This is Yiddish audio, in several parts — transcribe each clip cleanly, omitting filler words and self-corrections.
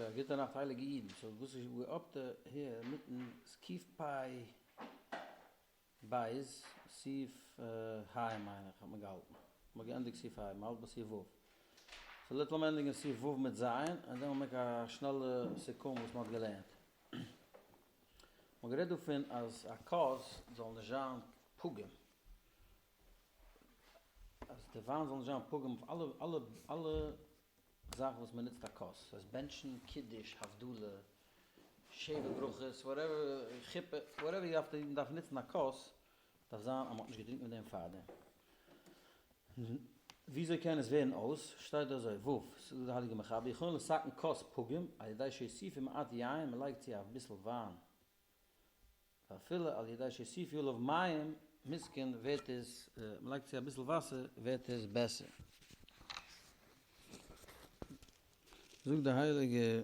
א גוטע נאכט הייליגע אידן, סאו וואס איז ווי אפ טו העיר מיטן סעיף פ' בית, סעיף ה' מיין איך האט מען געהאלטן, מען האט געענדיגט סעיף ה', מען האלט ביי סעיף ו', סאו לעט לאמיר ענדיגן סעיף ו' מיט ז', און דען מען make א שנעלע סיכום וואס מען האט געלערנט. מען האט גערעדט דא פון אז א כוס זאל נישט זיין פגום, אז די וויין זאל נישט זיין פגום אויף אלע אלע אלע זאכן וואס מען נוצט א כוס, ס'הייסט בענטשן, קידוש, הבדלה, שבע ברכות, whatever, חופה, whatever you have to, מען דארף נוצן א כוס, דארף זיין אז מען האט נישט געטרינקען מיט דעם פארדעם. וויאזוי קען עס ווערן אויס? שטייט דא אזוי, ו', ס'איז דא די הייליגע מחבר, יכולין לתקן כוס פגום על ידי שיוסיפו מעט יין, מען לייגט צו אביסל וויין ואפילו על ידי שיוסיפו עליו מים מתקן ווערט עס, מען לייגט צו אביסל וואסער ווערט עס בעסער. זאגט די הייליגע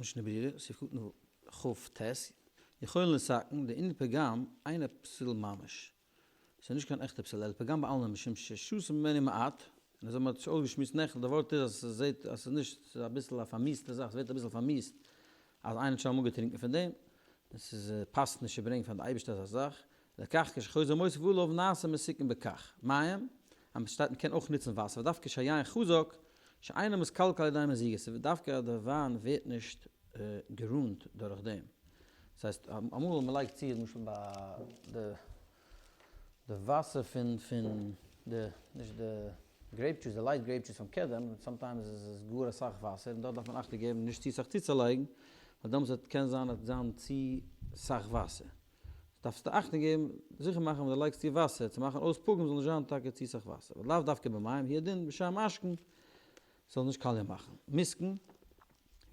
משנה ברורה, סעיף קטן כ ט, יכולין לתקן, דענין פגם אינו פסול ממש, ס'איז נישט קיין עכטע פסול, אלא פגם בעלמא משום ששתו ממנו מעט, און אזוי מ'האט שוין אויסגעשמועסט נעכטן, די ווארט איז אז ס'זעט אז ס'איז נישט, ס'איז אביסל א פארמיאוסטע זאך, ס'ווערט אביסל פארמיאוסט אז איינער האט שוין אמאל געטרינקען פון דעם, און ס'איז פאסט נישט צו ברענגען פאר די אייבערשטער אזא זאך, לכך כשחוזר מוסיף עליו נעשה מתוקן בכך, מים, אז מ'שטייט מ'קען אויך נוצן וואסער, ודווקא שהיין חזק, שאינו מתקלקל על ידי מזיגה, ס'איז דווקא אז די וויין ווערט נישט גערונט דורך דעם. דאס הייסט אמאל מען לייגט צו למשל ביי די די וואסער פון פון די נישט די grape juice די light grape juice פון קדם sometimes איז עס גאר אסאך וואסער און דארט דארף מען אכטונג געבן נישט צו סאך צוצולייגן ווייל דעמאלטס וועט קען זיין עס זיין צו סאך וואסער דארפסטו אכטונג געבן זיכער מאכן ווען דו לייגסט צו וואסער צו מאכן אויס פגום זאל נישט זיין טאקע צו סאך וואסער ולאו דווקא במים הוא הדין בשאר משקין ס'זאל נישט קאליע מאכן. מתקן,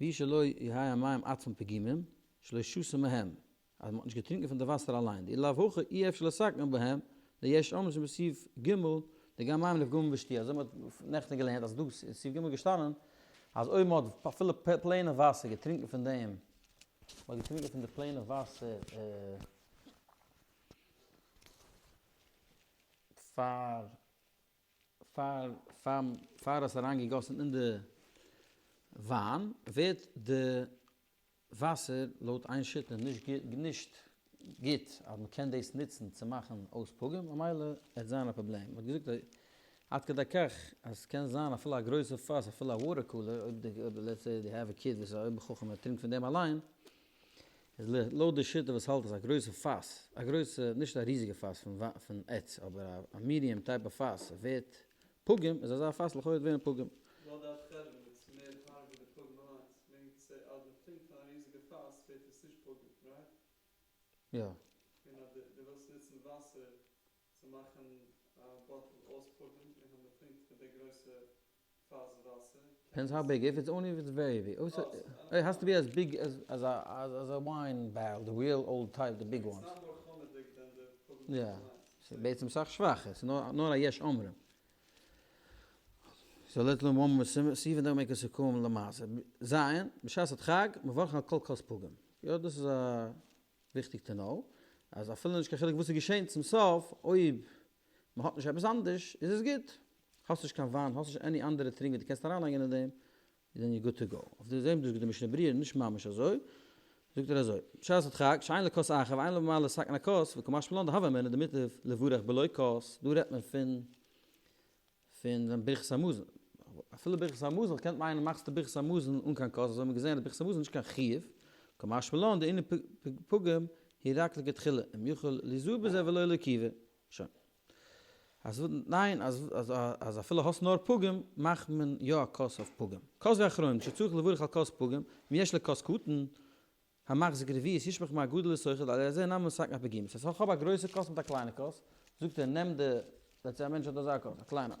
והוא שלא יהא המים עצמם פגומים, שלא שתו מהם, אז מ'האט נישט געטרינקען פון די וואסער אליין, דאי לאו הכי אי אפשר לתקן בהם, דיש אומרים שבסעיף ג' דגם מים נפגמים בשתיה, אזוי מ'האט נעכטן געלערנט אז דא אין סעיף ג' איז געשטאנען אז אויב מ'האט אפילו plain ע וואסער געטרינקען פון דעם, מ'האט געטרינקען פון די plain ע וואסער פאר פאר פאר עס אריינגעגאסן אין די וויין ווערט די וואסער לויט איין שיטה נישט נישט גוט אז מען קען דאס נוצן צו מאכן אויס פגום ממילא עט זיין א פראבלעם. מען האט געזאגט עד כדי כך אז עס קען זיין אפילו א גרויסע פאס אפילו א water cooler אויב די let's say you have a kid וואס איז א אויבער חכם ער טרינקט פון דעם אליין איז לויט די שיטה וואס האלט אז א גרויסע פאס, א גרויסע, נישט א ריזיגע פאס פון עץ, אבער א medium type of פאס ווערט פגום, איז אזא פאס לכאורה וועט ווערן פגום. לויט דעת חשבון איז מער הארב ווי די פגום אליינס, meaning to say אז מען טרינקט פון א ריזיגע פאס ווערט עס נישט פגום, right? יא. און אז דו ווילסט נוצן וואסער צו מאכן א bottle אויס פגום, און אז מען טרינקט פון די גרויסע Depends how big, if it's only if it's very big, אויב ס'איז, it has to be as big as as a wine barrel, the real old type, the big ones. יא, ס'איז בעצם סאך שוואכער, ס'איז נאר א יש אומרים. so let's learn one more סעיף and then make a סיכום למעשה. ז', בשעת הדחק, מברכין על כל כוס פגום. יא, דאס איז א וויכטיג to know, אז אפילו נישט קיין חילוק וואס איז געשען צום סוף, אויב מען האט נישט עפעס אנדערש איז עס גוט, האסט נישט קיין וויין, האסט נישט any אנדערע טרינק וואס דו קענסט אריינלייגן אין דעם, then you good to go. אויף דעם זאגט די משנה ברורה נישט ממש אזוי, זאגט ער אזוי, בשעת הדחק, שאין לו כוס אחר ואין לו במה לתקן הכוס, וקא משמע לן דהוה אמינא דמוטב לברך בלא כוס, דא רעדט מען פון פון ברכת המזון, אפילו ברכת המזון, איך קען מיינען מאכסטו ברכת המזון אן קיין כוס, אזוי האט מען געזען אז ברכת המזון איז נישט קיין חיוב, קא משמע לן דענין פגום הוא רק לכתחילה, אם יכול ליזהר בזה ולא לעכובא. שוין. אז ניין, אז אז אפילו האסט נאר פגום, מאכט מען יא א כוס אויף פגום. כוס ואחרונים, שצריך לברך על כוס פגום, אם יש לו כוס קטן, המחזיק רביעית ישפך מהגדול לתוכו ועל ידי זה נמי מתקן הפגימות. אז איך האב א גרויסע כוס מיט א קליינע כוס, זאגט ער נעם די, let's say א מענטש האט אזא כוס, א קליינע,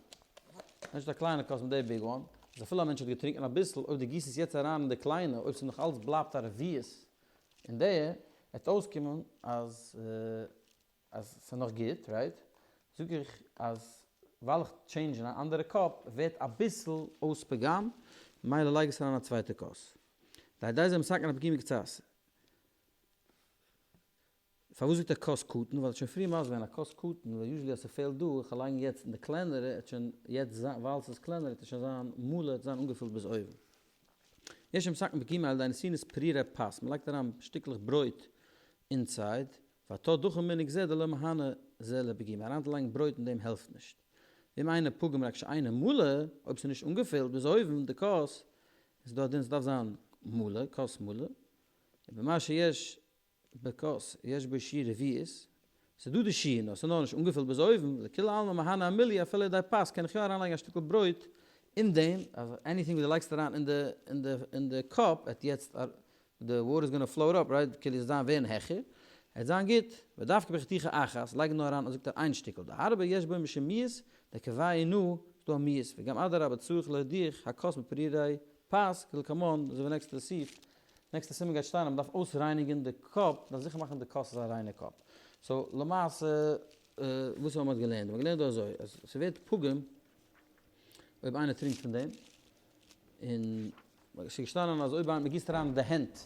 מענטש האט א קליינע כוס מיט די big one, איז אפילו א מענטש האט געטרינקען אביסל, אויב דו גיסט עס יעצט אריין אין די קליינע, אויב ס'איז נאך אלץ בלייבט א רביעית אין די, וועט אויסקומען אז אז ס'איז נאך גוט, right? זאג איך אז ווייל איך change אין א אנדערע cup ווערט אביסל אויס פגם, ממילא לייג עס אריין א צווייטע כוס. די די זה מתקן הפגימה קצת. פארוואס זאגט ער כוס קטן? ווייל ער האט שוין פריער מסביר געווען א כוס קטן ווייל usually אז ס'פעלט דא, איך וועל לייגן יעצט אין די קלענערע, עט שוין יעצט זיין, ווייל ס'איז קלענער עט עס שוין זיין מלא, עט זיין אנגעפילט ביז אויבן. יש המתקן פגימה על ידי נתינת פירורי פת, מען לייגט אריין שטיקלעך ברויט inside, ואתה דוחה מנהג זה דלא מהנה זה לפגימה, אריינצולייגן ברויט אין דעם העלפט נישט. ואם אינו פגום רק שאינו מלא, אויב ס'איז נישט אנגעפילט ביז אויבן די כוס, איז דא א דין ס'דארף זיין מלא, כוס מלא, ובמה שיש בכוס יש בו שיעור רביעית, ס'איז דא די שיעור נאר ס'איז נאר נישט אנגעפילט ביז אויבן, לכולי עלמא מהנה המילוי אפילו על ידי פת קען איך יא אריינלייגן א שטיקל ברויט אין דעם, אז anything וואס דו לייגסט אריין אין די אין די אין די cup וועט יעצט די water איז gonna float up right כאילו עס זיין ווערן העכער, עט זיין גוט, ודווקא בחתיכה אחת, לייג נאר אריין זאגט ער איין שטיקל, דהרבה יש בו משום מיאוס, דקבעי נא, ס'דא א מיאוס, וגם אדרבה צריך להדיח הכוס מפירורי פת, כדלקמן, אזוי ווי נעקסטע סעיף, נעקסטע סימן גייט שטיין אז מ'דארף אויסרייניגען די cup, מ'דארף זיכער מאכן די כוס איז א ריינע cup. so למעשה וואס האבן מיר געלערנט? מ'האט געלערנט דא אזוי, אז ס'ווערט פגום אויב איינער טרינקט פון דעם, און ס'איז געשטאנען אז אויב מ'גיסט אריין די הענט,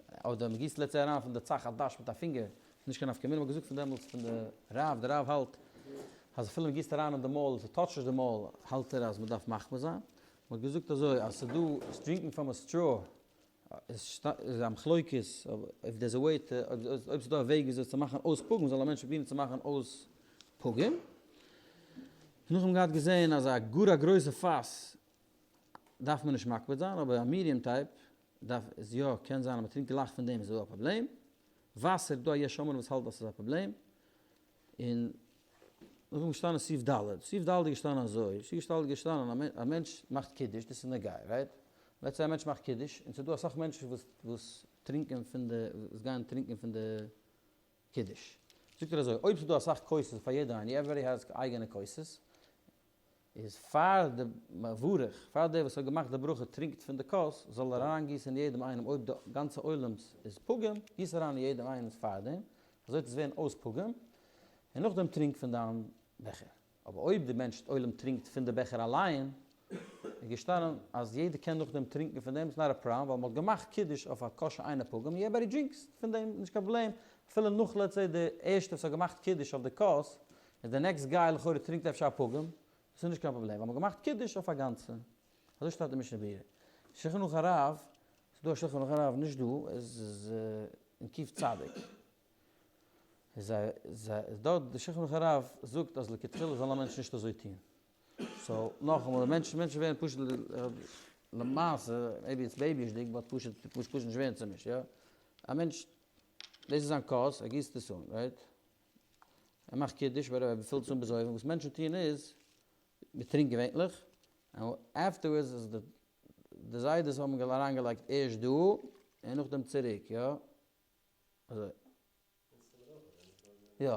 אדער מ'גיסט let's say אריין פון די צח עדש מיט א פינגער, איז נישט קיין נפקא מינה, מ'האט געזאגט פון דעמאלטס פון די רב, די רב האלט אז אפילו מ'גיסט אריין אין די מויל, ס'טאטשט נישט די מויל, האלט ער אז מ'דארף מחמיר זיין. מ'האט געזאגט אזוי אז ס'איז דא drinking from a straw איז א מחלוקת אויב there's a way to אויב ס'איז דא א וועג וויאזוי צו מאכן אויס פגום זאל א מענטש פרובירן צו מאכן אויס פגום. נאכדעם געהאט געזען אז א גאר א גרויסע פאס דארף מען נישט מקפיד זיין אבער א medium type דארף איז יא קען זיין אז מ'טרינקט גלייך פון דעם איז דא א פראבלעם. וואסער איז דא א יש אומרים וואס האלט אז ס'איז א פראבלעם. און נאכדעם געשטאנען סעיף ד', סעיף ד' איז געשטאנען אזוי, סעיף ד' איז געשטאנען א מענטש מאכט קידוש, דאס איז נוגע, right? let's say א מענטש מאכט קידוש, און ס'איז דא אסאך מענטשן וואס וואס טרינקען פון די, וואס גייען טרינקען פון די קידוש. זאגט ער אזוי, אויב ס'איז דא אסאך כוסות פאר יעדער איינער, everybody has אייגענע כוסות, איז פאר די מברך, פאר דער וואס האט געמאכט די ברכה טרינקט פון די כוס, זאל ער אריינגיסן אין יעדעם איינעם, אויב די גאנצע עולם'ס איז פגום, גיס אריין אין יעדעם איינעמ'ס פארדעם, אזוי וועט עס ווערן אויס פגום, און נאכדעם טרינק פון דיין בעכער. אבער אויב די מענטש עולם טרינקט פון די בעכער אליין, איז געשטאנען אז יעדער קען נאכדעם טרינקען פון דעם, it's not a problem, ווייל מ'האט געמאכט קידוש אויף א כוס שאינה פגום, everybody drinks פון דעם, נישט קיין פראבלעם, אפילו נאך let's say די ערשטע וואס האט געמאכט קידוש אויף די כוס, איז די next guy לכאורה טרינקט אפשר א פגום, דאס איז נישט קיין פראבלעם, ווייל מ'האט געמאכט קידוש אויף א גאנצע. אזוי שטייט אין משנה ברורה. שולחן ערוך הרב, ס'איז דא א שולחן ערוך הרב, נישט דא, עס איז אין קוף צדיק. איז דארט די שולחן ערוך הרב זאגט אז לכתחילה זאל א מענטש נישט אזוי טון. so נאכאמאל, די מענטשן מענטשן ווערן פשוט למעשה, maybe it's בעיביש'דיג, but פשוט פשוט נישט ווערן צומישט, יא? א מענטש, דאס איז זיין כוס, ער גיסט עס אן, right? ער מאכט קידוש, whatever, ער פילט עס אן ביז אויבן, וואס מענטשן טוען איז, מען טרינקט געווענליך, און afterwards איז די די זיידעס האבן אריינגעלייגט ערשט דא, און נאכדעם צוריק, יא? אזוי. יא.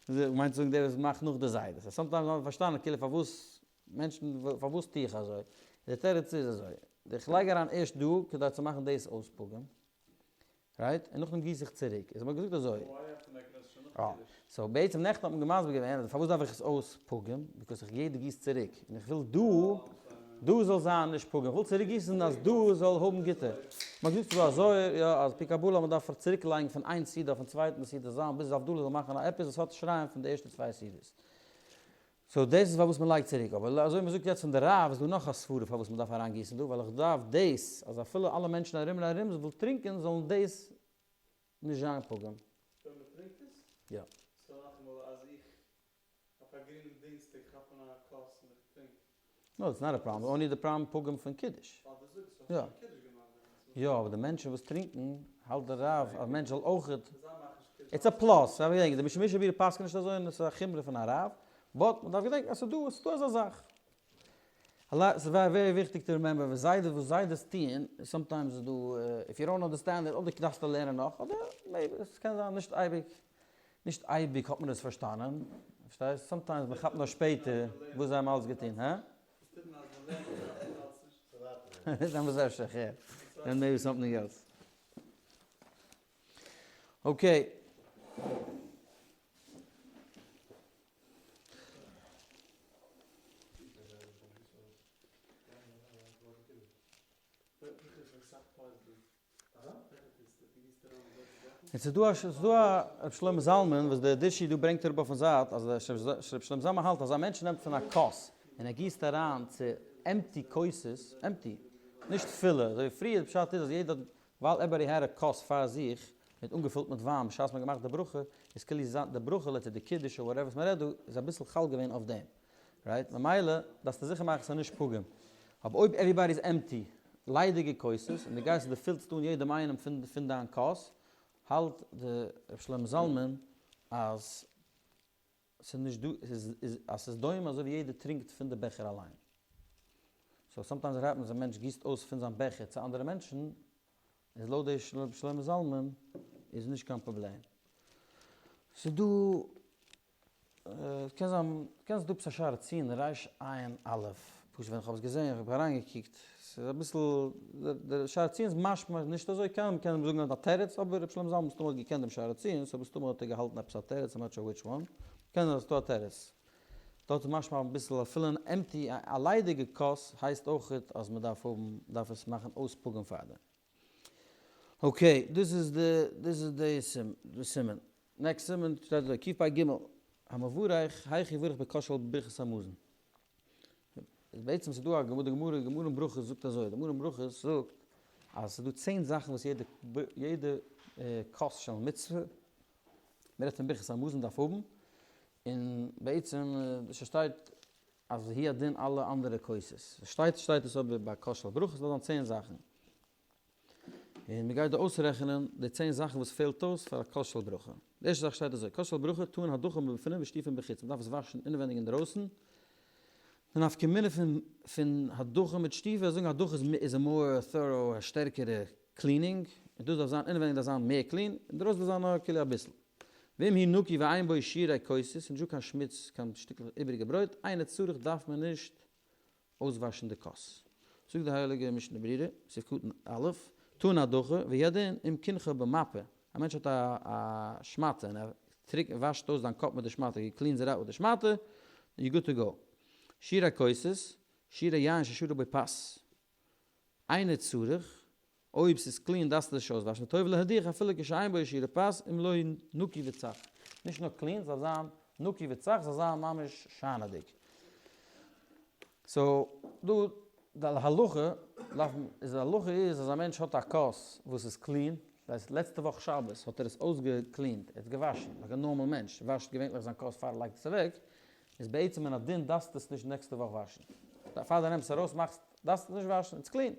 מיינט צו זאגן דער וואס מאכט נאך די זיידעס. sometimes האט מען פארשטאנען כאילו פארוואס מענטשן, פארוואס טו איך אזוי? די תירוץ איז אזוי, איך לייג אריין ערשט דא כדי צו מאכן דאס אויס פגום, right? און נאכדעם גיס איך צוריק. איז מ'האט געזאגט אזוי. אה. so בעצם נעכטן האט מען מסביר געווען אז פארוואס דארף איך עס אויס פגום? because איך יעדער גיסט צוריק. און איך וויל דא, דא זאל זיין נישט פגום. איך וויל צוריק גיסן אז דא זאל האבן גוטע. מ'האט געזאגט ס'איז דא א זוהר, יא, אז פי קבלה מ'דארף צוריק לייגן פון איין סעודה אויפן צווייטן סעודה זיין ביז הבדלה זאל מאכן א עפעס וואס האט שיריים פון די ערשטע צוויי סעודות. so דאס איז פארוואס מען לייגט צוריק, אבער אזוי מען זאגט יעצט פון די רב איז דא נאך א סברה פארוואס מען דארף אריינגיסן דא, ווייל איך דארף דאס אז אפילו אלע מענטשן ארום און ארום זאלן טרינקען זאלן דאס נישט זיין פגום. ווען מען טרינקט עס? יא. so נאכאמאל אז איך אויף א גרינעם דינסטאג כאפ אן א כוס און איך טרינק. no, it's not a problem, only די פראבלעם פגום פון קידוש. ווייל דו זאגסט האסט שוין קידוש געמאכט דעמאלטס. יא, אבער די מענטשן וואס טרינקן האלט די רב אז מענטש זאל אויכעט. זיי מאכן נישט קידוש. it's a plus, דארף געדענקען, די משנה ברורה פסק'נט נישט אזוי און עס איז א חומרא פון א רב, but מען דארף געדענקען אז ס'איז דא, ס'איז דא אזא זאך. ס'איז very very וויכטיג to remember וואס זיידעס וואס זיידעס טוען, sometimes איז דא, if you don't understand it, אדער דארפסטו לערנען נאך, אדער maybe, עס קען זיין נישט אייביג, נישט אייביג האט מען עס פארשטאנען, פארשטייסט? sometimes מען כאפט נאר שפעטער וואס זיי האבן אלץ געטון, הא? וואס טוט מען אז מען לערנט און כאפט אלץ נישט? דאן וואס אפשר, יא. then maybe something else. okay. און ס'איז דא א ס'איז דא א ר' שלמה זלמן וואס די דישי דא ברענגט אראפ אויפן זייט אז ר' שלמה זלמן האלט אז א מענטש נעמט פון א כוס און ער גיסט אריין צו empty כוסות, empty. נישט פולע, אזוי ווי פריער די פשט איז אז יעדער האט, ווייל everybody had א כוס פאר זיך, מיט אנגעפולט מיט וויין בשעת מ'האט געמאכט די ברכה, איז כאילו די ברכה לצד די קידוש אדער whatever וואס מ'רעדט דא, איז אביסל חל געווען אויף דעם. right? ממילא דארפסטו זיכער מאכן ס'איז נישט פגום. אבער אויב everybody איז empty, ליידיגע כוסות, און דו גייסט און דו פילסט אן יעדעם איינעם פון דיין כוס, האלט די ר' שלמה זלמן אז ס'איז נישט דא, איז אז ס'איז דומה אזוי ווי יעדער טרינקט פון די בעכער אליין. so sometimes it happens א מענטש גיסט אויס פון זיין בעכער צו אנדערע מענטשן, איז לויט די ר' שלמה זלמן איז נישט קיין פראבלעם. ס'איז דא קען זיין, קען זיין דא עפעס א שער הציון ריש עין א', פשוט ווען איך האב עס געזען, איך האב אריינגעקוקט, ס'איז אביסל, דער שער הציון איז משמע נישט אזוי, קען מען זאגן א תירוץ, אבער רבי שלמה זלמן מסתמא האט געקענט דעם שער הציון, so מסתמא האט ער געהאלטן עפעס א תירוץ, I'm not sure which one, קען זיין אז ס'איז דא א תירוץ. דארט איז משמע אביסל אפילו אן empty, א ליידיגע כוס הייסט אויכעט אז מ'דארף האבן, מ'דארף עס מאכן אויס פגום פארדעם. okay, דאס איז די, דאס איז די סימן. next סימן שטייט אזוי, קפ ג, המברך, היאך יברך בכוס של ברכת המזון. איז בעצם ס'איז דא א גמרא, די גמרא, גמרא אין ברכות זאגט אזוי, די גמרא אין ברכות זאגט אז ס'איז דא 10 זאכן וואס יעדע יעדע כוס של מצוה, מ'רעדט פון ברכת המזון דארף האבן, און בעצם ס'שטייט אז הוא הדין אלע אנדערע כוסות. שטייט שטייט עס אבער ביי כוס של ברכות דארף זיין 10 זאכן. און מ'גייט דא אויסרעכענען די 10 זאכן וואס פעלט אויס פאר א כוס של ברכה. די ערשטע זאך שטייט אזוי, כוס של ברכה טעון הדחה מבפנים ושטיפה מבחוץ, מ'דארף עס וואשן אינעווענדיג אינדרויסן. די נפקא מינה פון הדחה מיט שטיפה, זאגן הדחה איז א more thorough, א שטערקערע cleaning, און דאס דארף זיין אינעווענדיג דארף זיין מער clean, אינדרויסן דארף זיין נאר כאילו אביסל. ואם הוא נקי ואין בו שירי כוסית, ס'איז נישטא קיין שמוץ, קיין שטיקל איבעריגע ברויט, אינו צריך דארף מען נישט אויסוואשן די כוס. זאגט די הייליגע משנה ברורה, סעיף קטן א', טעון הדחה, והוא הדין, אם קנחה במפה, א מענטש האט א שמאטע און ער וואשט אויס זיין קאפ מיט די שמאטע, he cleans it out מיט די שמאטע, you good to go. שירי כוסית, שירי יין ששרה בו פת. אינו צריך, אויב ס'איז clean דארפסטו נישט אויסוואשן, טוב להדיח אפילו כשאין בו שירי פת אם לא נקי וצח. נישט נאר clean, ס'דארף זיין נקי וצח, ס'זאל זיין ממש שיינעדיג. so דא די הלכה דארף איז די הלכה איז אז א מענטש האט א כוס וואס איז clean, דאס הייסט לעצטע וואך שבת האט ער עס אויסגעקלינט, ער האט עס געוואשן, like א נארמאל מענטש וואשט געווענליך זיין כוס פאר ער לייגט עס אוועק, איז בעצם מן הדין דארפסטו עס נישט נעקסטע וואך וואשן. פאר דו נעמסט עס ארויס מאכסט דארפסטו עס נישט וואשן, it's clean.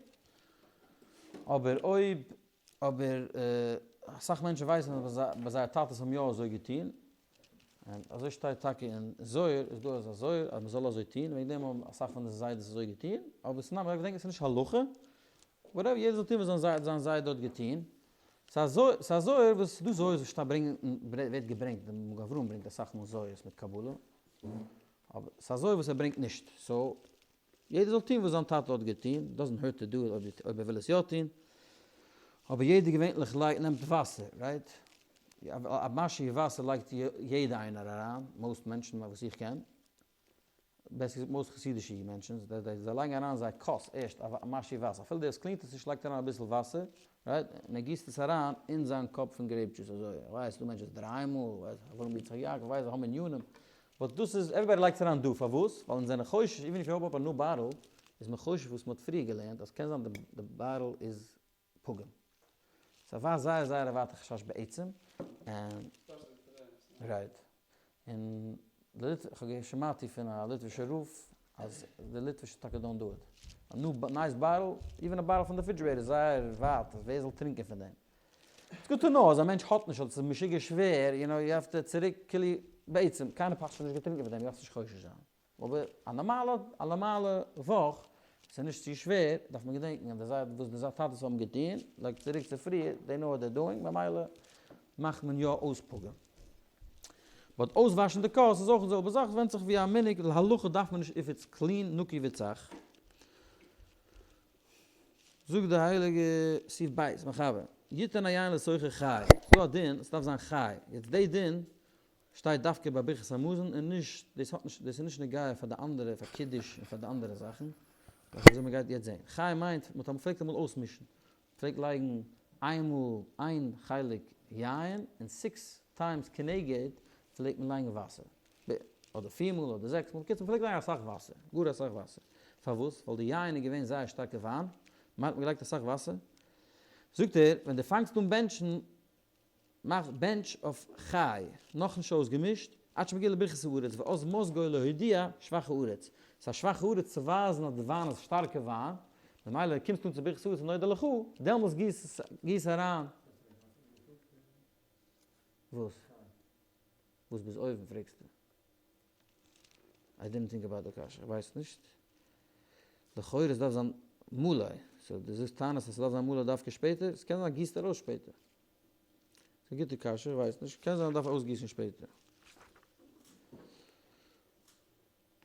אבער אויב אבער אסאך מענטשן ווייסן אז ביי זייער טאטעס האבן יא אזוי געטון, און אזוי שטייט טאקע אין זוהר, איז דא אזא זוהר אז מ'זאל אזוי טון, וועגן דעם האבן אסאך פון די זיידעס אזוי געטון, אבער ס'נאר מ'דארף געדענקען ס'איז נישט הלכה, whatever, יעדער זאל טון וואס זיין זיידע האט געטון. ס'איז א זוהר וואס, ס'איז דא זוהרס וואס שטייט ברענגט, ווערט געברענגט, די מגן אברהם ברענגט אסאך מאל זוהרס מיט קבלה, אבער ס'איז א זוהר וואס ער ברענגט נישט, so יעדער זאל טון וואס זיין טאטע האט געטון, doesn't hurt to do it אויב ער וויל עס יא טון, אבער יעדער געווענליך לייגט נעמט וואסער, right? א משהו וואסער לייגט יעדע איינער אריין, most מענטשן וואס איך קען, בעסער געזאגט most חסידישע מענטשן, זיי לייגן אריין זייער כוס ערשט א משהו וואסער, אפילו דער וואס קלינט עס נישט לייגט אריין אביסל וואסער, right? און ער גיסט עס אריין אין זיין cup פון grape juice אזוי, איך ווייס ס'דא מענטשן וואס דריי מאל, איך ווייס אברהם יצחק יעקב, איך ווייס זיי האבן ענינים, but דאס איז, everybody לייגט עס אריין דא, פארוואס? ווייל אונז זענען חושש, even if you open up a new bottle, איז מען חושש וואס מ'האט פריער געלערנט, אז קען זיין די bottle איז פגום. ס'איז א זייער זייער א ווייטע חשש בעצם, און. right. און די ליט, כ'האב געהערט שמעתי פון א ליטווישע רב, אז די ליטווישע טאקע don't do it. א new nice bottle, even א bottle פון די refrigerator איז זייער ווייט אז ווער זאל טרינקען פון דעם. it's good to know אז א מענטש האט נישט אדער ס'איז משוגע שווער, you know, you have to צוריק כאילו, בעצם, קיינער פאסט שוין נישט געטרינקען פון דעם, דו דארפסט נישט חושש זיין. אבער א נארמאלע א נארמאלע וואך, ס'איז נישט צו שווער, דארף מען געדענקן אז די זייט וואס די טאטעס האבן געטון, like צוריק צו פריער, they know what they're doing, ממילא מאכט מען יא אויס פגום. but אויסוואשן די כוס איז אויך די זעלבע זאך, ס'ווענדט זיך ווי א מנהג, להלכה דארף מען נישט if it's clean נקי וצח. זאגט די הייליגע סעיף בית מחבר, יתן היין לתוכו חי, ס'דא א דין, ס'דארף זיין חי, יעצט די דין שטייט דווקא ביי ברכת המזון און נישט, דאס האט נישט, דאס איז נישט נוגע פאר די אנדערע, פאר קידוש און פאר די אנדערע זאכן, אזוי מען גייט יעצט זען. חי מיינט, מען האט פלעגט אמאל אויסמישן, פלעגט לייגן איינמאל איין חלק יין און six times כנגד פלעגט מען לייגן וואסער, אדער פיר מאל אדער זעקס מאל, בקיצור מען פלעגט לייגן אסאך וואסער, גאר אסאך וואסער, פארוואס? ווייל די יין איז געווען זייער שטארקע וויין, מיינט מען געלייגט אסאך וואסער. זאגט ער, ווען דו פאנגסט אן בענטשן, מאך בענטש אויף חי, נאכנישט אויסגעמישט, עד שמגיע לברכת הארץ, ואז מוזגו להודיע שבח הארץ. ס'איז א שבח הארץ צו ווייזן אז די וויין איז שטארקע וויין, ממילא קומסטו אן צו ברכת הארץ און נודה לך, דעמאלס גיס גיס אריין. וואס? וואס ביז אויבן פרעגסטו? I didn't think about the קשיא, איך ווייס נישט. לכאורה עס דארף זיין מלא, so דו זאגסט טענות אז ס'דארף זיין מלא דווקא שפעטער, עס קען זיין גיסט ארויס שפעטער. ס'איז א גוטע קשיא, איך ווייס נישט, קען זיין מ'דארף אויסגיסן שפעטער.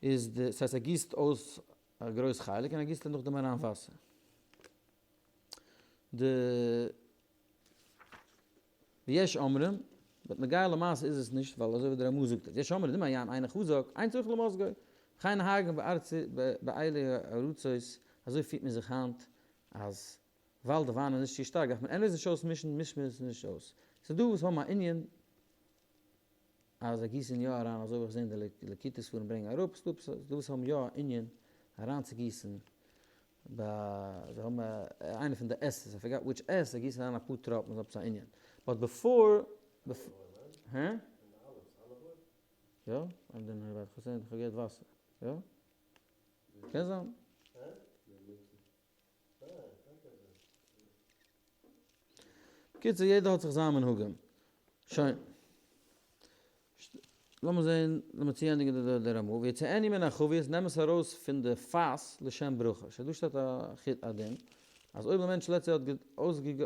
איז די, ס'הייסט ער גיסט אויס א גרויס חלק און ער גיסט נאכדעם אריין וואסער. די ויש אומרים, but נוגע למעשה איז עס נישט, ווייל אזוי ווי דער רמ"א זאגט עס, יש אומרים, דאם היין אינו חזק, אין צריך למזגו, וכן נוהגין באלו הארצות, אזוי פירט מען זיך היינט, אז ווייל די וויין איז נישט צו שטארק דארף מען anyways נישט אויסמישן, מישט מען עס נישט אויס. ס'איז דא וואס האבן א ענין אז זיי גיסן יא אריין, אזוי האב איך געזען די ליקוטי ספרים ברענגען אראפ, ס'איז דא וואס האבן יא א ענין אריינצוגיסן ביי זיי האבן איינע פון די עס'ס, I forgot which S, זיי גיסן אריין אפאר טראפן, עפעס א ענין. But before, הע? יא? I don't know about, כ'האב געהערט וואסער. יא? קען זיין. בקיצור יעדער האט זיך זיין מנהגים. שוין. לאמיר זעהן, לאמיר צוענדיגן די רמ"א. ויוציאנו מן החבית, נעם עס ארויס פון די פאס לשם ברכה. שוין דא שטייט א חיד א דין, אז אויב א מענטש לעצטע האט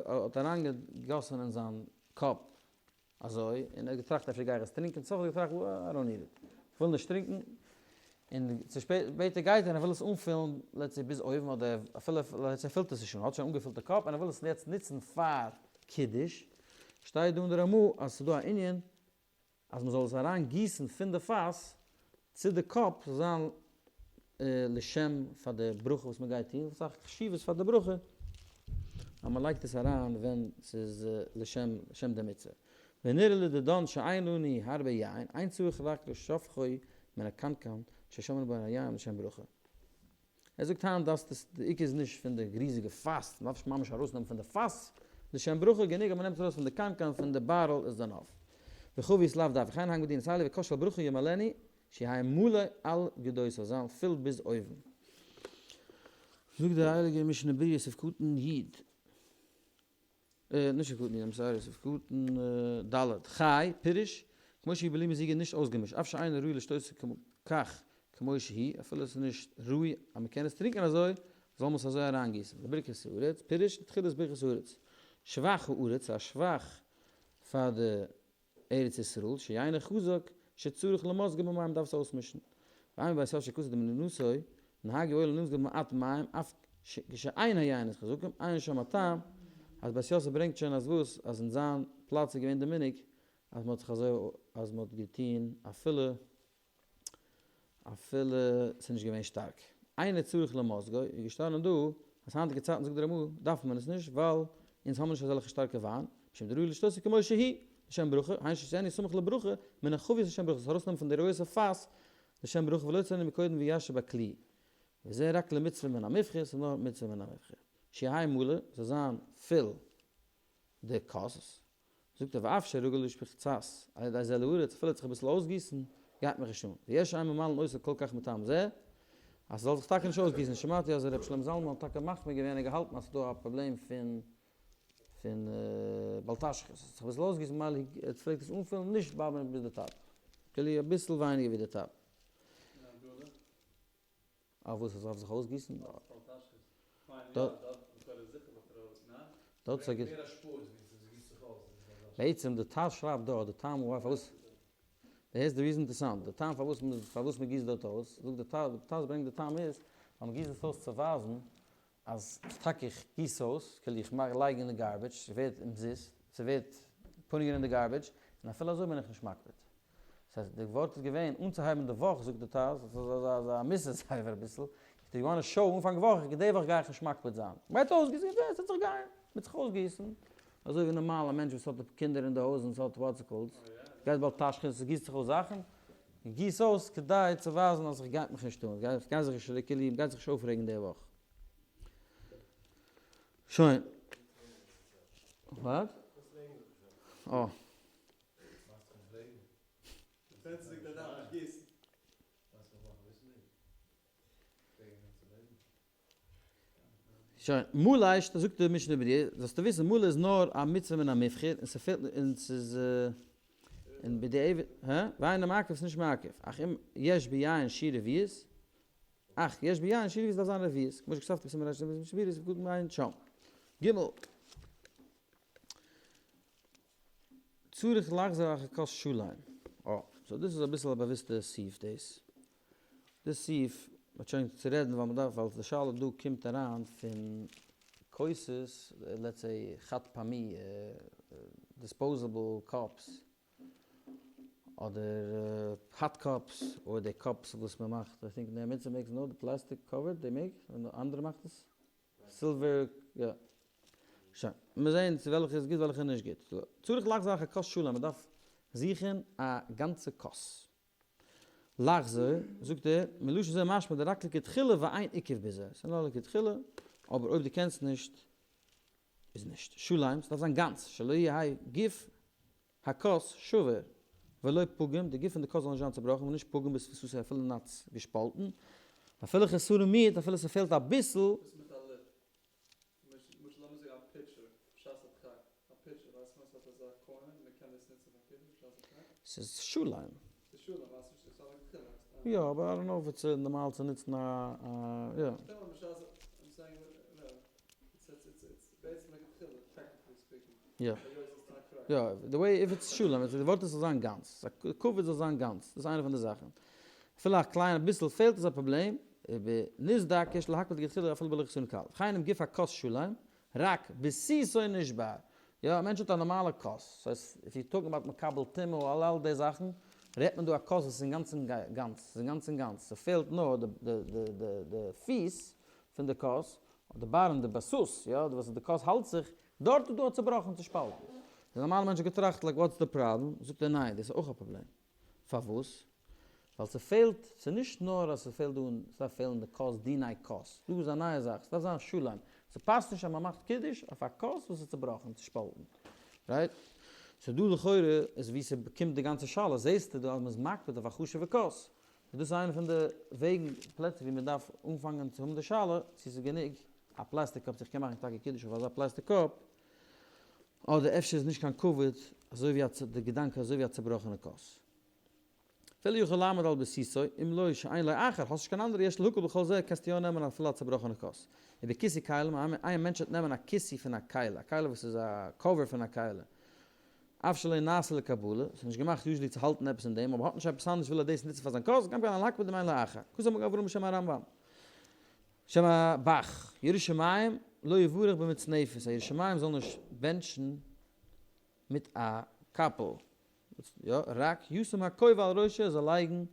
האט אריינגעגאסן אין זיין cup אזוי, און ער האט געטראכט אפשר גיי איך עס טרינקען, צום סוף האט ער געטראכט I don't need it, איך וויל נישט טרינקען, און צו שפעטער גייט ער און ער וויל עס אנפילן let's say ביז אויבן אדער אפילו let's say ער פילט עס נישט אן, ער האט שוין אנגעפילט די cup און ער וויל עס יעצט נוצן פאר קידוש, שטייט דא אין די רמ"א אז ס'איז דא א ענין אז מ'זאל עס אריין גיסן פון די פאס צו די cup זאל זיין לשם פאר די ברכה וואס מ'גייט טון, וואס א חשיבות פאר די ברכה אז מ'לייגט עס אריין ווען ס'איז לשם לשם די מצוה. ונראה לדידן שאין לנו הרבה יין, אין צריך רק לשפכו מן הקנקן ששומרין בו היין לשם ברכה. ער זאגט היינט דארפסט עס, די עיקר איז נישט פון די ריזיגע פאס, מ'דארף נישט ממש ארויסנעמען פון די פאס לשם ברכה, גענוג אז מ'נעמט עס ארויס פון די קנקן פון די bottle איז enough. וחבית לאו דווקא, וכן נוהגין במדינות אלו וכוס של ברכה ימלאנו שיהא מלא על גדותיו זאל זיין פול ביז אויבן. זאגט דער הייליגער משנה ברורה סעיף קטן י. נישט סעיף קטן י, I'm sorry, סעיף קטן ד, חי, פירוש, כמו שהיא בלי מזיגה נישט אויסגעמישט, אף שאינו ראוי לשתותו כך כמו שהיא, אפילו עס איז נישט ראוי אז מען קען עס טרינקען אזוי, זאל מען עס אזוי אריינגיסן. לברכת הארץ, פירוש, לתחילת ברכת הארץ. שבח הארץ, א שבח פאר די ארץ ישראל, שיינו חזק, שצריך למזגו במים, מ'דארף עס אויסמישן. ואין בבית יוסף שכתוב דמנוסו, נהגו עולם למזגו במעט מים, אף כשאין היין איז חזקים, עיין שם הטעם, אז בית יוסף ברענגט שוין אז וואס, אז אין זיין פלאץ איז געווען די מנהג, אז מ'האט זיך אזוי, אז מ'האט געטוהן אפילו אפילו ס'איז נישט געווען שטארק. אינו צריך למזגו איז געשטאנען דא אז היינטיגע צייטן זאגט די רמ"א דארף מען עס נישט ווייל אונז האבן נישט אזעלכע שטארקע וויין, משום דראוי לשתותו כמו שהיא, לשם ברכה, היינו שיוציאנו סמוך לברכה, מן החבית לשם ברכה, זאלסט ארויסנעמען פון די גרויסע פאס לשם ברכה ולא יוציאנו מקודם וישרה בכלי, וזה רק למצוה מן המובחר, ס'איז נאר מצוה מן המובחר. שיהא מלא, זאל זיין פול די כוס, זאגט ער ואף שרגיל לשפוך קצת על ידי זה לארץ, אפילו האט זיך אביסל אויסגיסן, גייט מיך נישט אן, ויש שאין ממלאין אותו כל כך מטעם זה, אז ס'זאל זיך טאקע נישט אויסגיסן, שמעתי אז ר' שלמה זלמן האט טאקע מחמיר געווען און געהאלטן אז ס'איז דא א פראבלעם פון פון בל תשחית, ס'האט זיך אביסל אויסגיסן ממילא ער פלעגט עס אנפילן נישט ביי ביז די top, כאילו אביסל ווייניגער ווי די top. אויף וואס עס דארף זיך אויסגיסן? דארט איז א גוט. בעצם די טז שרייבט דארט די טעם why פארוואס די הערסט די reason אינטערסאנט די טעם פארוואס פארוואס מען גיסט דארט אויס זאגט די טז די טז ברענגט די טעם איז ווייל מען גיסט דאס אויס צו ווייזן אז טאקע איך גיס אויס כאילו איך מאך לייג אין די garbage ס'ווערט אומזיסט ס'ווערט putting אין די garbage און אפילו אזוי בין איך נישט מקפיד. ס'הייסט די ווארט איז געווען אנצוהייבן די וואך זאגט די טז, עס איז אזא אזא מוסר ספר אביסל, if you wanna show אנפאנג וואך איך די וואך גיי איך נישט מקפיד זיין, מ'גייט אויסגיסן עס וועט זיך גיין, מ'וועט זיך אויסגיסן, אזוי ווי נארמאל א מענטש וואס האט קינדער אין די הויז און ס'האט what's it called, גייט בל תשחית ס'גיסט זיך אויס זאכן, איך גיס אויס כדי צו ווייזן אז איך גייט מיך נישט אן, איך גיי זיך נישט רעקעלירן, מ'גייט זיך נישט אויפרעגן די וואך. שוין. וואט? אה. שוין, מלא, זאגט די משנה ברורה, זאלסטו וויסן מלא איז נאר א מצוה מן המובחר, און ס'פעלט און ס'איז און בדיעבד, הא? ואינו מעכב ס'איז נישט מעכב, אך אם יש ביין שיעור רביעית, אך יש ביין שיעור רביעית דארף זיין רביעית, כמו שכתבתי בסימן רש ב משנה ברורה ס'איז גוט מעיין שם. ג. צריך לחזור אחר כוס שלם. אה, so דאס איז אביסל א באוויסטע סעיף דאס. די סעיף מ'האט שוין צו רעדן ווייל מ'דארף ווייל די שאלה דא קומט אריין פון כוסות, let's say חד פעמי disposable cups, אדער hot cups, אדער די cups וואס מ'מאכט, I think נר מצוה makes נאר די plastic covered, they make, און אנדערע מאכט עס silver, יא. שוין, מיר זעהן צו וועלכע איז גוט וועלכע איז נישט גוט. צריך לחזור אחר כוס שלם, מ'דארף זוכן א גאנצע כוס. לחזור, זאגט ער, מלשון זה משמע דרק לכתחילה ואין עיכוב בזה, ס'איז נאר לכתחילה, אבער אויב דו קענסט נישט, איז נישט. שלם, ס'דארף זיין גאנץ, שלא יהא גוף הכוס שבור, ולא פגום, די גוף פון די כוס זאל נישט זיין צובראכן, ונישט פגום בשפתותיו אפילו נאץ געשפאלטן, אפילו חסרון מיעוט, אפילו ס'פעלט אביסל. וואס מיט א lip? למשל לאמיר זאגן א pitcher בשעת הדחק, א pitcher ווייסט מען ס'האט אזא corner מען קען דאס נוצן פאר קידוש בשעת הדחק? ס'איז שלם. ס'איז שלם ווייל ס'איז נישט ס'איז לכתחילה. יא אבער I don't know אויב איז נארמאל צו נוצן א יא. שטעל מיר בשעת I'm saying it's it's it's בעצם לכתחילה technically speaking. יא. יא, די way if it's שלם, די ווארט איז ס'זאל זיין גאנץ, א כבוד זאל זיין גאנץ, דאס איז איינע פון די זאכן. אפילו א קליינע ביסל פעלט איז א פראבלעם, נסדק יש להקפיד לכתחילה אפילו בלא חסרון קל. וכן אם גוף הכוס שלם, רק בסיסו נשבר. יא, א מענטש האט א נארמאלע כוס, ס'הייסט if you talking about מקבל טומאה אלל אלל די זאכן, רעדט מען דא א כוס וואס איז אינגאנצן גאנץ, ס'איז אינגאנצן גאנץ, ס'פעלט נאר די פיס פון די כוס, די bottom, די בסיס, יא, וואס די כוס האלט זיך, דארט איז דא א צובראכן צושפאלטן. די נארמאלע מענטש האט געטראכט like what's the problem, זאגט ער ניין דאס איז אויך א פראבלעם. פארוואס? ווייל ס'פעלט, ס'איז נישט נאר אז ס'פעלט דא און ס'דארף פעלן די כוס דיני כוס, דא איז א נייע זאך, ס'דארף זיין שלם, ס'פאסט נישט אז מ'מאכט קידוש אויף א כוס וואס איז צובראכן, צושפאלטן. Right? So דא לכאורה איז ווי ס'קומט די גאנצע שאלה, זעסטו דא אז מ'איז מקפיד אויף א חשוב'ע כוס, איז דאס איינע פון די וועגן, פלעצער ווי מען דארף אנפאנגען צו האבן די שאלה צו ס'איז גענוג א plastic cup, צו איך קען מאכן טאקע קידוש אויף אזא plastic cup, אדער אפשר איז נישט קיין כבוד אזוי ווי א די געדאנק אזוי ווי א צובראכענע כוס. אפילו יכול לעמוד על בסיסו, אם לא שאין לו אחר, האסט נישט קיין אנדערע, יש להקל בכל זה, קענסטו יא נעמען אפילו א צובראכענע כוס. ובכיסוי כלים, איין מענטש וועט נעמען א כיסוי פון א כלי, א כלי וואס איז א cover פון א כלי, אף שלא נעשה לקבלה, ס'איז נישט געמאכט usually צו האלטן עפעס אין דעם, אבער האט נישט עפעס אנדערש וויל ער דאס נוצן פאר זיין כוס, גם כן אין להקפיד אם אין לו אחר. כתב מגן אברהם בשם הרמב ם. שם הבח, ירא שמים לא יברך במצנפת, א ירא שמים זאל נישט בענטשן מיט א קאפל, יא, רק ישים הכובע על ראשו, ער זאל לייגן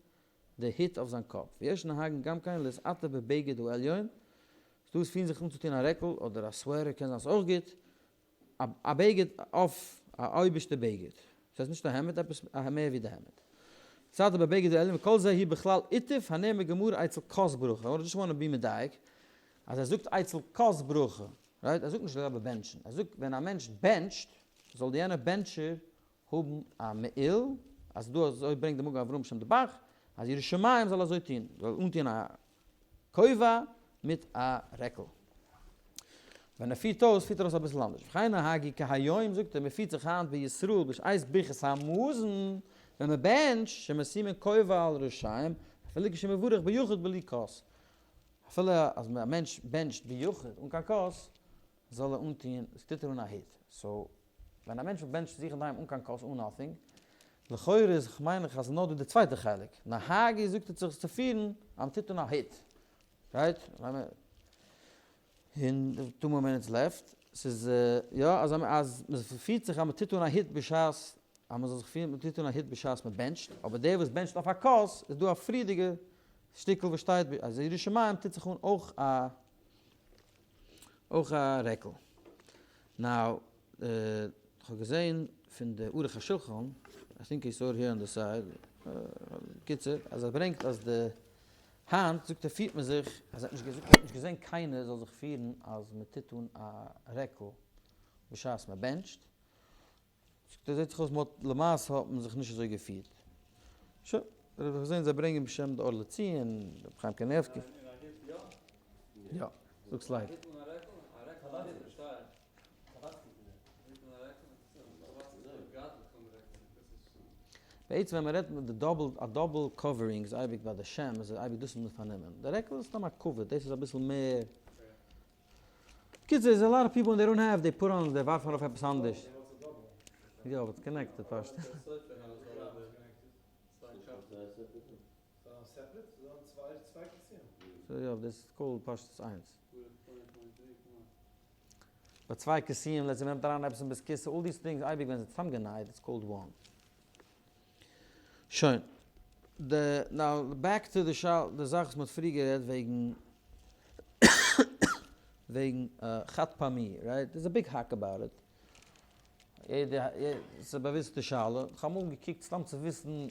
די הוט אויף זיין קאפ, ויש נוהגין גם כן להתעטף בבגד העליון, ס'דא וואס פירן זיך אנצוטון א רעקל אדער א sweater קען זיין ס'איז אויך גוט, א בגד אויף א אויבערשטע בגד, דאס הייסט נישט א העמד, עפעס מער ווי די העמד. להתעטף בבגד העליון וכל זה הוא בכלל עיטוף הנאמר בגמרא אצל כוס ברכה, I just wanna be מדייק אז ער זאגט אצל כוס ברכה, right? ער זאגט נישט לגבי בענטשן, ער זאגט ווען א מענטש בענטשט זאל די יענער בענטשער האבן א מעיל, אז דא אזוי ברענגט די מגן אברהם שם די בח, אז ירא שמים זאל אזוי טון, זאל אנטון א כובע מיט א רעקל. ווען ער פירט אויס, פירט ער אויס אביסל אנדערש. וכן נהגו כהיום, זאגט ער, מען פירט זיך היינט בישראל בשעת ברכת המזון, ווען מען בענטשט, שמשימין כובע על ראשיהם, אפילו כשמברך ביחיד בלי כוס. אפילו אז א מענטש בענטשט ביחיד אן קיין כוס, זאל ער אנטוהן, עס טוט ער אן א הוט. So, ווען א מענטש בענטשט זיך אינדערהיים אן קיין כוס, אן nothing, לכאורה איז כ'מיין איך אז נאר דא די צווייטע חלק, נהגו זאגט ער זיך צו פירן אז מ'טוט אן א הוט, right? און two more minutes left, ס'איז יא אז אז מ'פירט זיך אז מ'טוט אן א הוט בשעת אז מ'זאל זיך פירן מ'טוט אן א הוט בשעת מ'בענטשט, אבער דער וואס בענטשט אויף א כוס איז דא א פריערדיגע שטיקל וואס שטייט אז ירא שמים טוט זיך אן אויך א אויך א רעקל. Now, כ'האב געזעהן פון די ערוך השולחן, I think I saw here on the side, בקיצור, אז ער ברענגט אז די. היינט זאגט ער פירט מען זיך אז ער האט נישט געזאגט ער האט נישט געזען קיינער זאל זיך פירן אז מען טוט אן א רעקל בשעת מען בענטשט, זאגט ער זעט זיך אויס מען האט למעשה האט מען זיך נישט אזוי געפירט. שוין, האב איך געזען זיי ברענגען בשם די אור לציון, רבי חיים קניבסקי. יא, looks like. בעצם ווען מען רעדט מיט די double, א double covering איז אייביג ביי די שם איז אייביג דאס איז מען פארנומען, די רעקל איז סתם א כבוד, דאס איז אביסל מער. קיצור, there's a lot of people they don't have, they put on, זיי ווארפן ארויף עפעס אנדערש. יא, אבער it's connected פשט. so יא, דאס איז called פשטות איינס. ביי צוויי כיסויים, let's say מ'נעמט אריין עפעס אין בית כסא, all these things אייביג ווען ס'איז צוזאמגענייט, it's called one. שוין. די, now back to די שאלה, די זאך וואס מ'האט פריער גערעדט וועגן, וועגן חד פעמי, right? There's a big האק about it. יעדער, ס'איז א באוויסטע שאלה. כ'האב אמאל געקוקט סתם צו וויסן,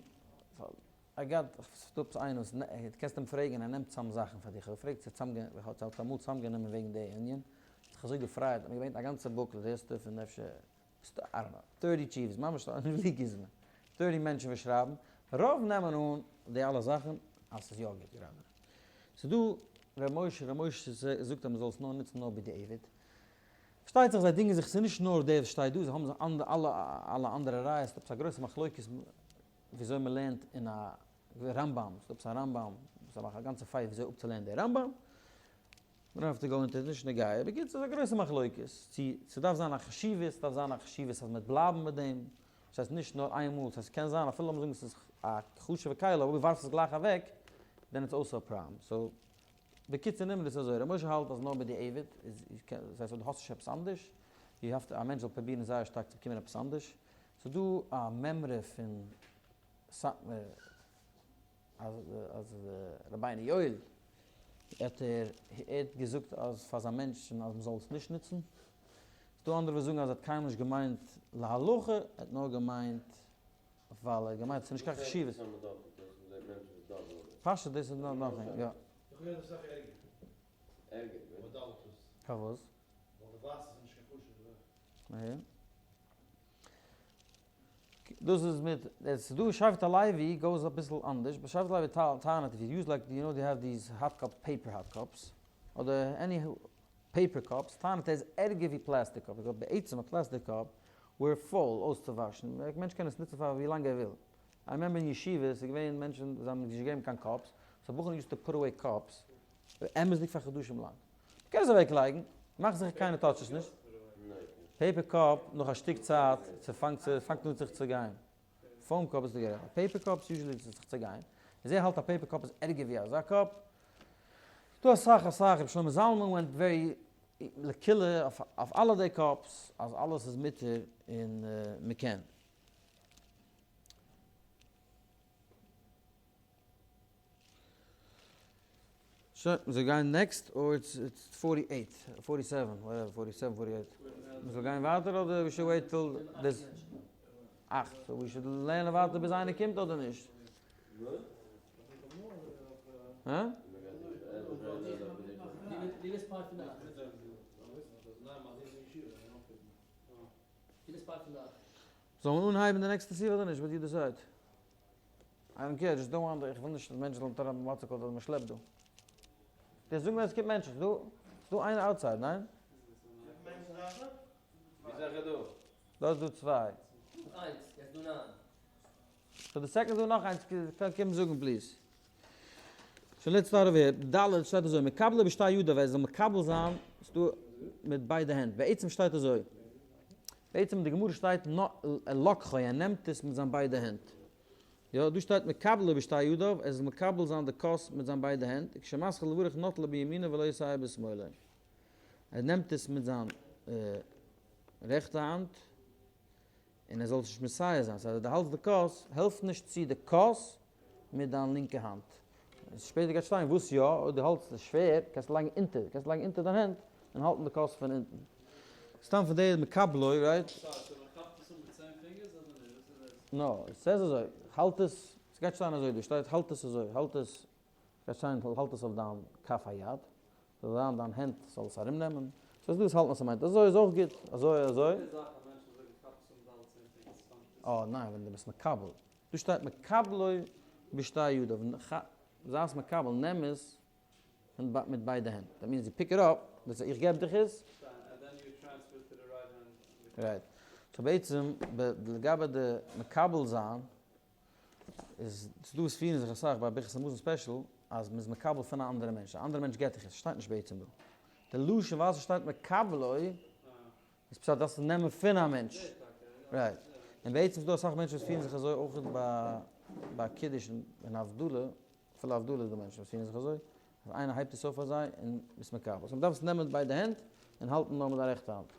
I got, ס'דא עפעס איינער וואס, דו קענסט אים פרעגן, ער נעמט צאם זאכן פאר דיך. כ'האב געפרעגט צו צאמגע, האט האט אמאל צאמגענומען וועגן די ענין, האט זיך אזוי געפרייט, האט מיר געברענגט א גאנצע booklet, הערסטו פון אפשר, I don't know, 30 תשובות, ממש א בלי גוזמא, 30 מענטשן וואס שרייבן, רוב נעמען אן די אלע זאכן אז ס'איז יא גוט גראדע. ס'איז דא ר' משה, ר' משה זאגט אז מ'זאל עס נאר נוצן נאר בדיעבד. פארשטייט זיך זיי דינגען זיך, ס'איז נישט נאר דער וואס שטייט דא, זיי האבן אלע אלע אנדערע ראיות, ס'איז עפעס א גרויסע מחלוקת וויאזוי מ'לערנט אין א רמב ם, ס'איז דא עפעס א רמב ם וואס זיי מאכן א גאנצע fight וויאזוי אפצולערנען די רמב ם, we don't have to go into נישט נוגע, בקיצור ס'איז א גרויסע מחלוקת צו ס'דארף זיין א חשיבות, ס'דארף זיין א חשיבות אז מ'וועט בלייבן מיט דעם, דאס הייסט נישט נאר איין מאל, ס'הייסט ס'קען זיין אפילו לאמיר זאגן ס'איז א חשוב'ע כלי אבער אויב ווארפסט עס גלייך אוועק then it's also a problem, so בקיצור נעמען דאס אזוי, ר' משה האלט אז נאר בדיעבד איז, דאס הייסט אויב דו האסט נישט עפעס אנדערש, you have to, א מענטש זאל פרובירן זייער שטארק צו באקומען עפעס אנדערש, ס'איז דא א מימרא פון סאטמאר אז רבינו יואל האט ער האט געזאגט אז פאר זיין מענטשן אז מ'זאל עס נישט נוצן, ס'איז דא אנדערע וואס זאגן אז ער האט קיינמאל נישט געמיינט להלכה, ער האט נאר געמיינט ווייל ער האט געמיינט ס'איז נישט קיין חשיבות. פשט דאס איז נאר nothing, יא. פארוואס? דאס איז מיט, עס איז דא שבט הלוי goes אביסל אנדערש, but שבט הלוי טענה'ט if you use like you know they have these hot cup paper hot cups, אדער any paper cups, טענה'ט ער איז ערגער ווי plastic cup, ווייל בעצם א plastic cup we're פויל אויסצואוואשן, א מענטש קען עס נוצן פאר ווי לאנג ער וויל. I remember אין ישיבה איז געווען מענטשן וואס האבן נישט געגעבן קיין cups, so בחורים used to put away cups, אמת'דיג פאר חדשים לאנג. מ'קען עס אוועק לייגן, מאך זיכער קיינער touch ט עס נישט. paper cup נאך א שטיק צייט ס'פאנגט ס'פאנגט אן זיך צו גיין. foam cup איז גערעכט. paper cups usually זיך צו גיין. איז ער האלט א paper cup איז ערגער ווי אזא cup. ס'דא אסאך אסאך, רבי שלמה זלמן went very לקולא אויף אלע די cups אז אלעס איז מותר און מ'קען. שוין, מ'זאל גיין next or it's forty eight, forty seven, whatever, forty seven, forty eight. מ'זאל גיין ווייטער אדער we should wait till this אכט, so we should לערנען ווייטער ביז איינער קומט אדער נישט? הא? זאל מען אנהייבן די נעקסטע שיעור אדער נישט? What you decide? I don't care, just don't want, איך וויל נישט אז מענטשן זאלן טראכטן וואטס קאלד אז מען שלעפט דא. די זאג מיר עס קומט מענטשן, ס'דא ס'דא איינער outside, ניין? דא איז דא צוויי. So די second איז דא נאך איינס, קום זאגן please. So let's start over here. ד' שטייט אזוי, מקבלו בשתי ידיו, ער זאל מקבל זיין, ס'דא מיט ביידע הענט. בעצם שטייט אזוי, בעצם אין די גמרא שטייט לקחו, ער נעמט עס מיט זיין ביידע הענט. יא, דא שטייט מקבלו בשתי ידיו, ער זאל מקבל זיין די כוס מיט זיין ביידע הענט, וכשמתחיל לברך נוטלה בימינו ולא יסייע בשמאלו. ער נעמט עס מיט זיין רעכטע האנט, און ער זאל עס נישט מסייע זיין, ס'הייסט אז דו האלטסט די כוס, העלף נישט צו די כוס מיט דיין לינקע האנט. שפעטער גייט שטיין וואס יא, אויב דו האלטסט עס שווער, קענסטו לייגן אונטער, קענסט לייגן אונטער דיין הענט און האלטן די כוס פון אונטן. סתם פון די מקבלו, right? No, עס says אזוי, האלט עס, ס'גייט שטיין אזוי דא, שטייט האלט עס אזוי, האלט עס. גייסט שטיין האלט עס אויף דיין כף היד, זאל זיין דיין הענט זאל עס ארום נעמען, סאו דאס האלטן אז ס'מיינט אזוי איז אויך גוט, אזוי אזוי. אה ניין ווען דו ביסט מקבל, דא שטייט מקבלו בשתי ידיו, זיי עס מקבל, נעם עס מיט ביידע הענט, that means you pick it up, דאס איך געב דיך עס. Right, so בעצם לגבי די מקבל זיין, איז ס'דא וואס פירן זיך אסאך ביי ברכת המזון special אז מ'איז מקבל פון א אנדערע מענטש, א אנדערע מענטש געט דיך עס, ס'שטייט נישט בעצם דא. די לשון ווייל ס'שטייט מקבלו איז פשט דארפסט עס נעמען פון א מענטש. Right. און בעצם איז דא אסאך מענטשן וואס פירן זיך אזוי אויך ביי ביי קידוש און הבדלה, אפילו הבדלה איז דא מענטשן וואס פירן זיך אזוי, אז איינער הייבט עס אויף פאר זיי און ביסט מקבל. So מ'דארף עס נעמען מיט ביידע הענט און האלטן נאר מיט די רעכטע האנט.